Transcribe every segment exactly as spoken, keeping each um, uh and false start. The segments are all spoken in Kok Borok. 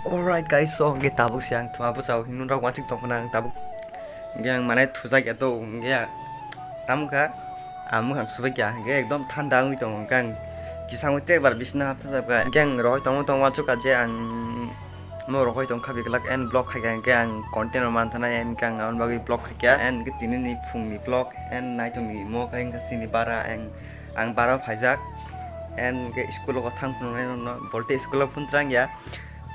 Alright guys, so hwnkhe tabuk se ang thuma bwsao hinwi rok wansuk tongkha na ang tabuk. Hwnkhe ang mane thujak ya to, hwnkhe tamo kha ang mwkhang subai kha, hwnkhe ekdom thanda wngwi tongo, hwnkhe ang kisangwi tekbar bisina hapsa jabkha. Hwnkhe ang rohoi tongma tongma wansuk kha je ang mo rohoi tongkha biklak and vlog khaikha, hwnkhe ang content rok manthanai, and hwnkhe ang aboni bagwi vlog khaikha, and hwnkhe tinini phungni vlog and naitongni mo khe hwnkhe chini bara ang, ang bara phaijak, and hwnkhe school o thang phunuknai rokno bolte school o phun twrang ya.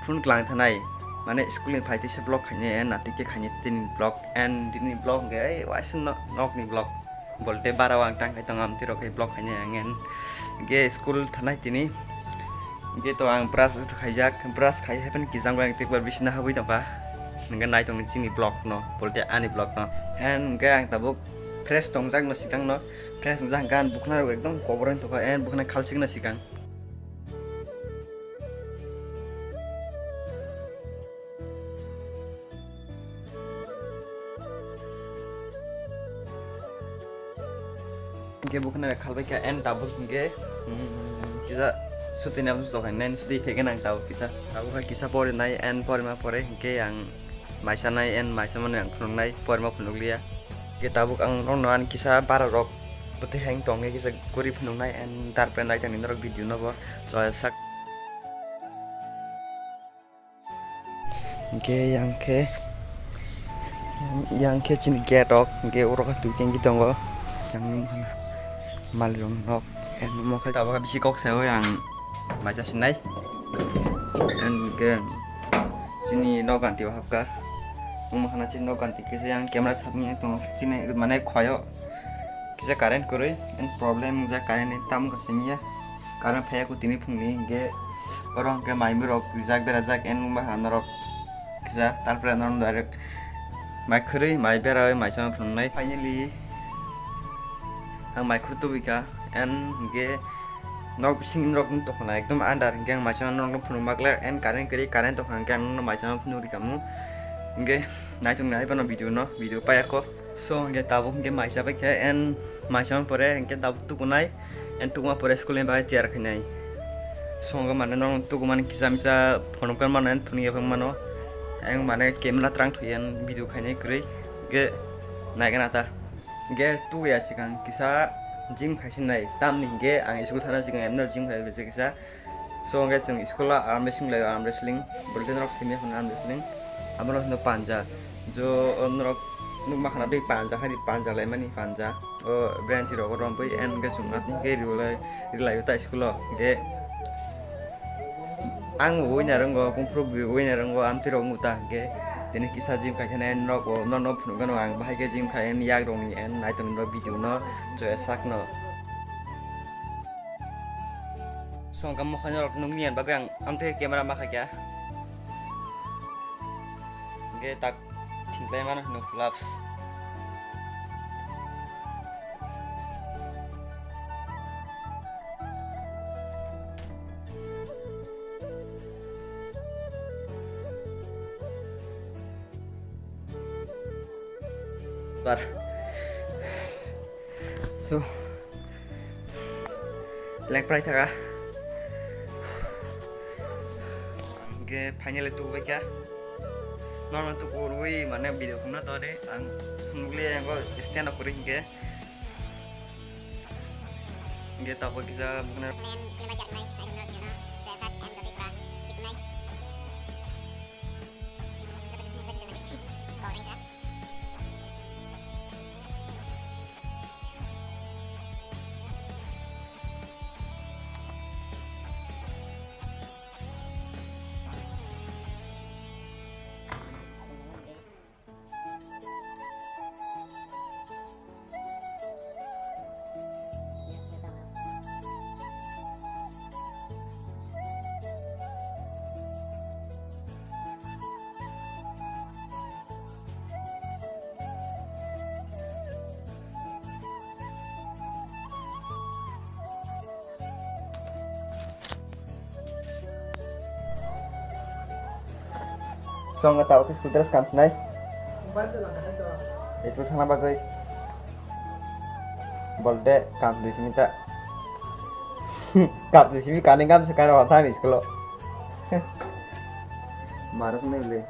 Phun klang thanai, mane school ni phai teisa vlog khainai, and natik khe khainai tini vlog, and tini vlog hwnkhe ei waisa no-, nokni vlog. Bolte bara o ang tang khai tongo, amtwi rok khai vlog khainai ang, and hwnkhe school thanai tini. Hwnkhe to ang brush khaijak, brush khai hai phano kichang bai ang tekbar bisina habwi tongkha. Hwnkhe naitongni chini vlog no, bolte ani vlog no. And hwnkhe ang tabuk fresh tongjak no sikang no, fresh wngjak hwnkhe ang bukhna rok ekdom koboroi tongkha, and bukhna khalsik no sikang. Hwnkhe bukhna khalbai kha and tabuk hwnkhe, mm, kisa suti nam sutok hai nine suti phege nang tabuk kisa. Tabuk hai kisa pori nai and porima pore hwnkhe ang maisa nai and maisa mani ang phunuk nai, porima phunuk liya. Hwnkhe tabuk ang norok no ani kisa bara rok bwtwi hai wng tong khe kisa guri phunuk nai and darpre nai tang ni norok video no bo choya sak. Hwnkhe yang khe, yang khe chini gate rok, hwnkhe oro khe twi tengwi tongo. Yang mali rok nok, yang omo khe tabuk bisi kok saui ang macha sinai. Hwnkhe chini nok ganti o hapkha. Omo khana chini nok ganti kisa yang camera sapni tong chini mane khoyo. Kisa current kwrwi, and problem wngjak current ni tamo khe simiya. Current phaiya kho tini phungni, hwnkhe oro hwnkhe mai mui rok rijak berajak, and wngma kha norok kisa, tarpore norok direct mai khwrwi, mai berawi, mai sama phunuknai. Finally, ang mai khur tubui kha, and hwnkhe nok bising norok wng tongkha na ekdom andar, hwnkhe ang mai sama norok phunuk makler, and current kwrwi, current tongkha, hwnkhe ang norok mai sama phunuk rikha mu. Hwnkhe naitung nai phano video no, video paiya kho. So, hwnkhe tabuk hwnkhe maisa bai khe, and maisa pore hwnkhe tabuk tukunai, and tukuma pore school ni bagwi tiyar khainai. So, hwnkhe mane norok tukumani kisa misa phunukgwi mano, and phunukya phai mano. Ang mane camera twrang thwi, and video khainai kwrwi, hwnkhe naigana ta. Hwnkhe tukuya swkang kisa gym khaisinai, tamni hwnkhe ang school thana swkang emno gym khai kisa. So, hwnkhe chwng school o arm wrestling lai, arm wrestling. Bolte norok simi hwnna arm wrestling. Amo no hino panja. Jo, o norok nukma khana tei panja, hari panja laimani panja. O branch rok romwi, and hwnkhe chwng atwng khe riwlai, rilai ta school o. Hwnkhe ang bo winner wngo, bumphuru bo winner wngo, amtwi rok wngo ta hwnkhe. Tini kisa gym khai kheno norok bo, norok no phunukgano ang bahai khe gym khai, and yak rokni, and naitongni video no, choya sakno. Songkha mokhe norok nukni ani bagwi ang amtwi camera ma khaikha. Hwnkhe tak thinglai mano hino collapse. Bar. So, lengprai thaka. Hwnkhe finally tukubai kha. Normal tukurwi mane video khumna tore ang nukli ang stand up kwrwi hwnkhe. Hwnkhe tabuk kisa bukna. Song tabuk khe school dress kam sinai. School thangna bagwi. Bolte kam dui simi ta. Kam dui simi kani kam se kani thani school o. Mara sung nai le.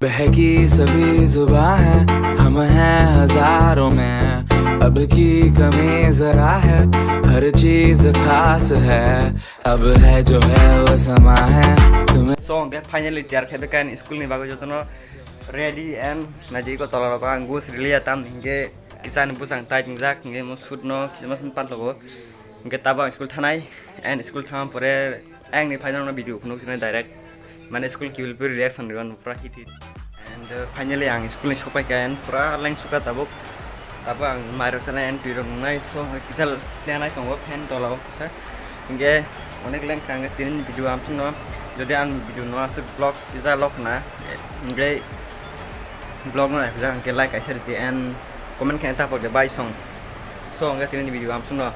बहकी सभी जुबां है, हम हैं हजारों में, अब की कमी जरा है, हर चीज खास है, अब है जो है वो समा है, तुम्हें So, hingke finally tiyar khe bwkha ani school ni bagwi jotono ready and naidi ko tola rok ang gus riliya tam hingke kisa ni bwsang tight wngjak hingke mo shoot no kisa mas pat logo hingke tabo ang school thanai and school thang pore ang ni final no video phunuk sinai direct mane school kibil puri reaction rw pura hit hit. And uh, finally ang school ni sopai kha and pura leng suka tabuk. Tabuk ang mairok sana and twi rok nungnai so kisa tenai tongo fan tola o kisa. Hingke onek leng kha hingke tini video amsong no jodi ang video no aswk vlog kisa lok na hingke vlog no naikha hingke like kaisa riti and comment khe tapok de bai song. So hingke tini video amsong no.